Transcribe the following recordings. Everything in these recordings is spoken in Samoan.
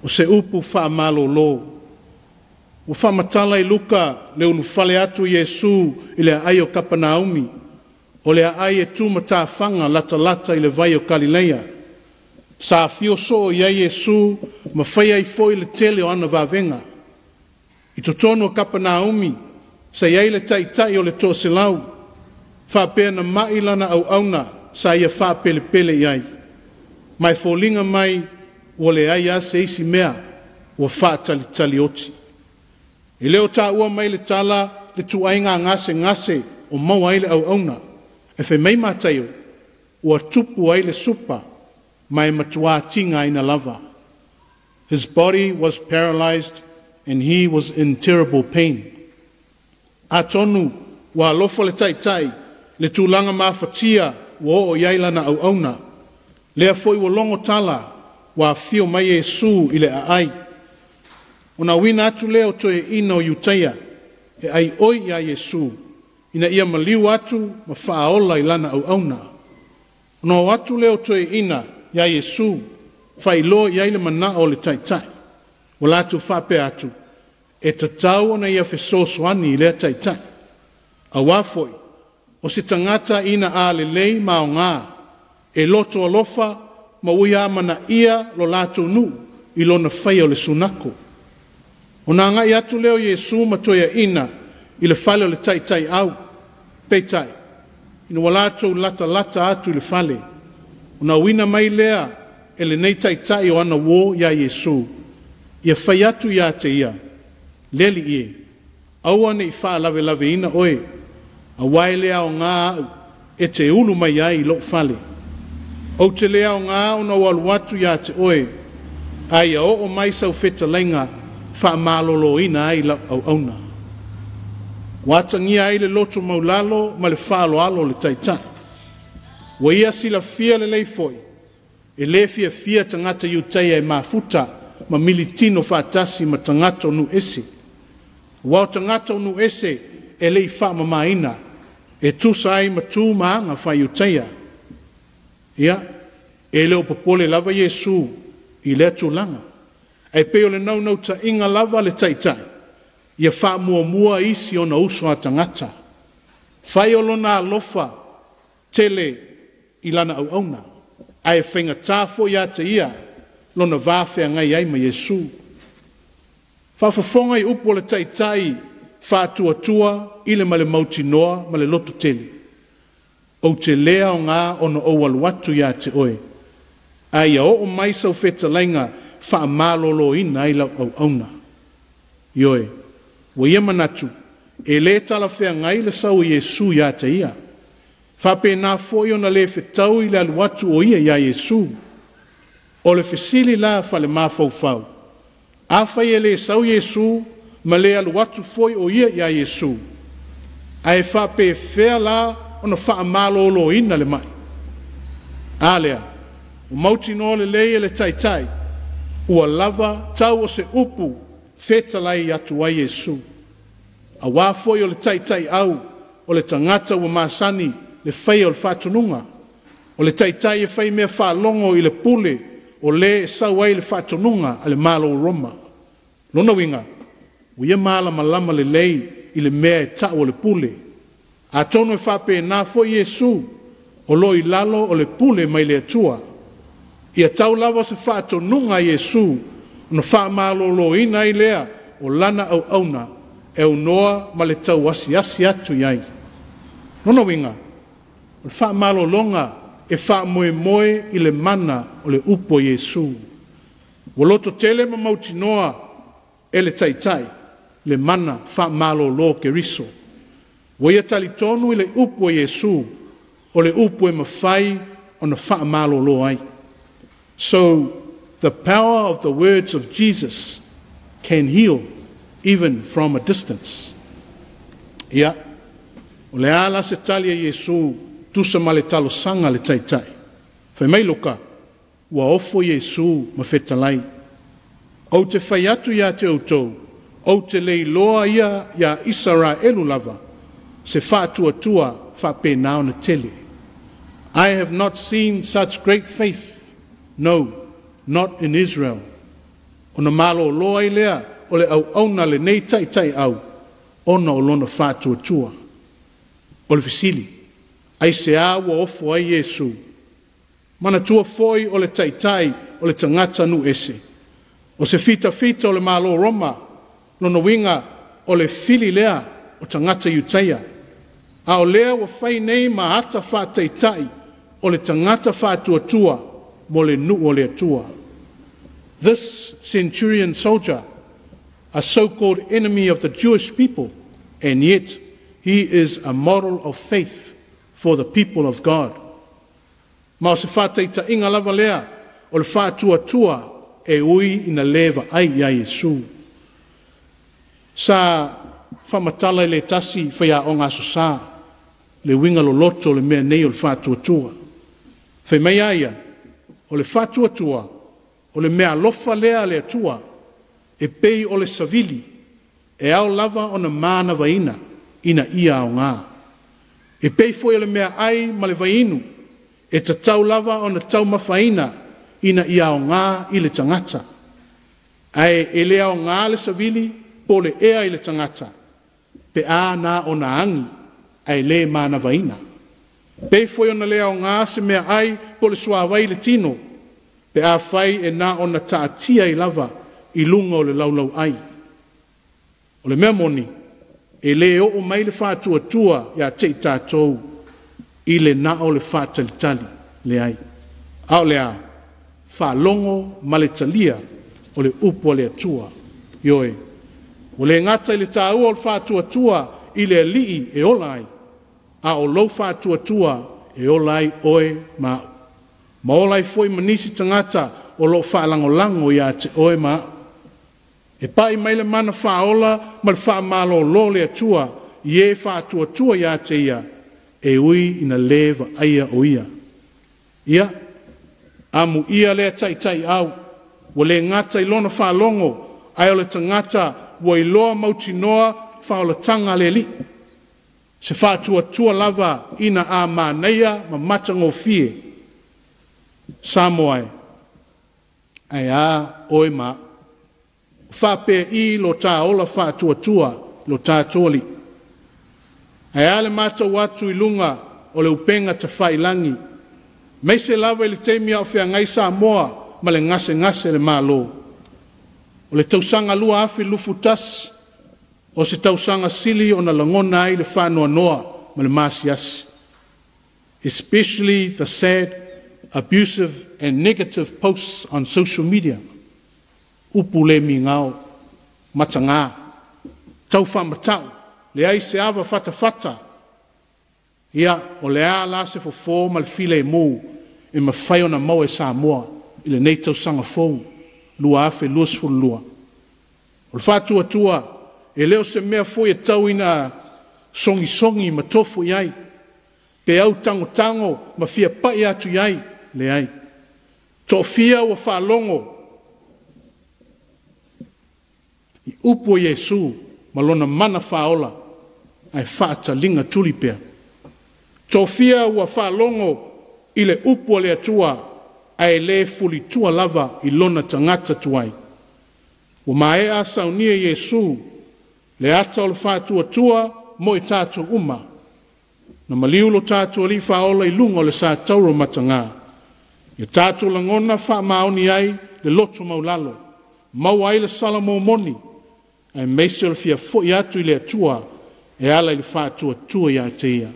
O se upu faamalōlō. Ua faamatala i Luka le ulufale atu o Iesu i le aai o Kapunaumi, o le aai e tu matafaga latalata i le vai o Kalileia. Sa afio soo i ai Iesu ma faia ai foi le tele o ana vavega. I totonu o Kapunaumi, sa i ai le taitai o le toaselau, faapea na mai lana auauna sa ia faapelepele i ai. Ma e foliga mai ua leai lava se isi mea ua faatalitali oti. E le o taua mai le tala le tuaiga gasegase o maua ai le auauna. E fai mai Mataio, ua tupu ai le supa ma e matua tigaina lava. His body was paralyzed and he was in terrible pain. Atonu ua alofa le taitai i le tulaga mafatia ua oo i ai lana auauna. Lea foi ua logo tala ua afio mai Iesu i le aai. Ona auina atu lea o toeaiina o Iutaia e aioi iā Iesu ina ia maliu atu ma faaola i lana auauna. Ona o atu lea o toeaiina iā Iesu faailoa i ai le manao o le taitai. Ua latou faapea atu, e tatau ona ia fesoasoani i lea taitai. Auā foi, o se tagata ina a lelei ma aogā, e loto alofa ma ua ia amanaia lo latou nuu i lona faia o le sunako. Ona agai atu lea o Iesu ma toeaiina i le fale o le taitaiau, peitai, ina ua latou latalata atu i le fale, ona auina mai lea e lenei taitai o ana uō iā Iesu, ia fai atu ia te ia, Le Alii e, aua ne i faalavelaveina oe, auā e le aogā au e te ulu mai ai i lou fale. Ou te le aogā ona ou alu atu ia te oe, a ia oo mai sau fetalaiga faamalōlōina ai lau auauna. Ua atagia ai le loto maulalo ma le faaaloalo o le taitai. Ua ia silafia lelei foi, e le fiafia tagata Iutaia e mafuta ma militino faatasi ma tagata o nuu ese. Aua o tagata o nuu ese e le i faamamaina e tusa ai ma tu ma aga faa-Iutaia. Ia, e le o popole lava Iesu i lea tulaga, ae pei o le naunautaiga lava a le Taitai, ia faamuamua isi ona uso a tagata. Fai o lona alofa tele i lana auauna, ae faigata foi ia te ia lona va feagai ai ma Iesu. Faafofoga i upu a le Taitai faatuatua i le ma le mautinoa ma le lototele. Ou te le aogā ona ou alu atu ia te oe, a ia oo mai sau fetalaiga faamalōlōina ai lau auauna. Ioe, ua ia manatu, e le talafeagai le sau o Iesu ia te ia. Faapena foi ona le fetaui le alu atu o ia iā Iesu. O le fesili la faale-mafaufau, afai e le sau Iesu ma le alu atu foi o ia iā Iesu, ae faapefea la ona faamalōlōina le mai? A lea, ua mautinoa lelei e le Taitai, ua lava tau o se upu fetalai atu ai Iesu. Auā foi o le taitaiau o le tagata ua masani le faia o le faatonuga. O le taitai e fai mea faalogo i le pule o lē e sau ai le faatonuga a le Malo o Roma. Lona uiga, ua ia malamalama lelei i le mea e tau o le pule. Atonu e faapena foi Iesu, o lo o i lalo o le pule mai le Atua. Ia tau lava o se faatonuga a Iesu ona faamalōlōina ai lea o lana auauna e aunoa ma le tau asiasi atu i ai. Lona uiga, o le faamalologa e faamoemoe i le mana o le upu a Iesu. Ua lototele ma mautinoa e le Taitai le mana faamalōlō o Keriso. Ua ia talitonu i le upu a Iesu, o le upu e mafai ona faamalōlō ai. So, the power of the words of Jesus can heal even from a distance. Ia, o le a la se tali a Iesu tusa ma le talosaga a le Taitai? Fai mai Luka, Ua ofo Iesu ma fetalai, Ou te fai atu ia te outou, ou te le iloa ia iā Isaraelu lava se faatuatua faapena ona tele. I have not seen such great faith, no, not in Israel. Ona malōlō ai lea o le auauna a lenei taitaiau ona o lona faatuatua. O le fesili, aisea ua ofo ai Iesu? Manatua foi o le taitai o le tagata nuu ese. O se fitafita o le Malo o Roma, lona uiga o le fili lea o tagata Iutaia. A o lea ua fai nei ma ata faataitai o le tagata faatuatua mo le nuu o le Atua. This centurion soldier, a so-called enemy of the Jewish people, and yet he is a model of faith for the people of God. Ma o se faataitaiga lava lea o le faatuatua e ui ina le vaai ia Iesu. Sa faamatala i le tasi faiaoga Aso Sa le uiga loloto o le mea nei o le faatuatua. Fai mai a ia, o le faatuatua, o le meaalofa lea a le Atua e pei o le savili, e ao lava ona manavaina ina ia aoga. E pei foi o le meaai ma le vaiinu, e tatau lava ona taumafaina ina ia aoga i le tagata. Ae e le aoga le savili po o le ea i le tagata, pe a na ona agi ae le manavaina. Pei foi ona le aoga se meaai po o le suavai i le tino, pe afai e na ona taatia ai lava i luga o le laulauai. O le mea moni, e le oo mai le faatuatua ia te i tatou i le na o le faatalitali, leai. A o le a? Faalogo ma le talia o le upu a le Atua. Ioe, ua le gata i le taua o le faatuatua i le Alii e ola ai, a o lou faatuatua e ola ai oe ma au. Ma ola ai foi ma nisi tagata o lo o faalagolago ia te oe ma au. E pai mai le mana faaola ma le faamalōlō le Atua i e faatuatua ia te Ia, e ui ina le vaaia o Ia. Ia, amuia lea taitaiau, ua le gata i lona faalogo, ae o le tagata ua iloa mautinoa faaolataga a le Alii. Se faatuatua lava ina a manaia ma matagofie. Samoa e, ae a oe ma au? Ua faapea i lo ta ola faatuatua lo tatou Alii? Ae a le matau atu i luga o le upega tafailagi, aemaise lava i le taimi a o feagai Samoa ma le gasegase le Malo. O le tausaga 2021, o se tausaga sili ona lagona ai le faanoanoa ma le masiasi. Especially the sad, abusive and negative posts on social media. Upu le migao, mataga, tau faamatau, leai se ava fatafata. Ia, o le a la se fofo ma le filemu e mafai ona maua e Samoa i lenei tausaga fou 2022? O le faatuatua, e le o se mea foi e tau ina sogisogi ma tofu i ai, pe au tagotago ma fia pai atu i ai, leai. Toafia ua faalogo i upu o Iesu ma lona mana faaola ae faataliga tuli pea. Toafia ua faalogo i le upu a le Atua ae le fulitua lava i lona tagata tuai. Ua maea saunia Iesu le ata o le faatuatua mo i tatou uma. Na maliu lo tatou Alii faaola i luga o le satauro mataga. Ia tatou lagona faamaoni ai le loto maulalo, maua ai le sala momoni, aemaise o le fia foi atu i le Atua e ala i le faatuatua ia te Ia.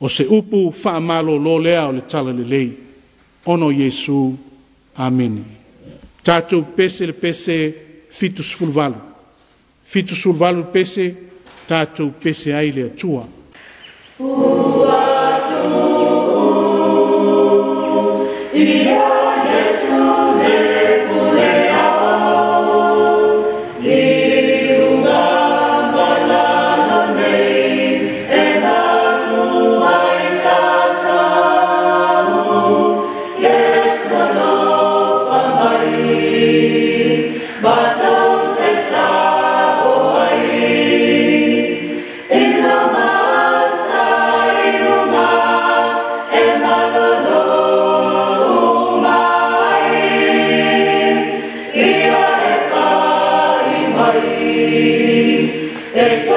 O se upu faamalōlō lea o le talalelei. Ona o Iesu. Amene. Tatou pese le pese 78. 78 le pese, tatou pese ai le Atua. Ua tuu ia Iesu le pule ao i luga ma lalo nei e malu ai tatau Iesu alofa mai matou te sao ai i lau mata. It's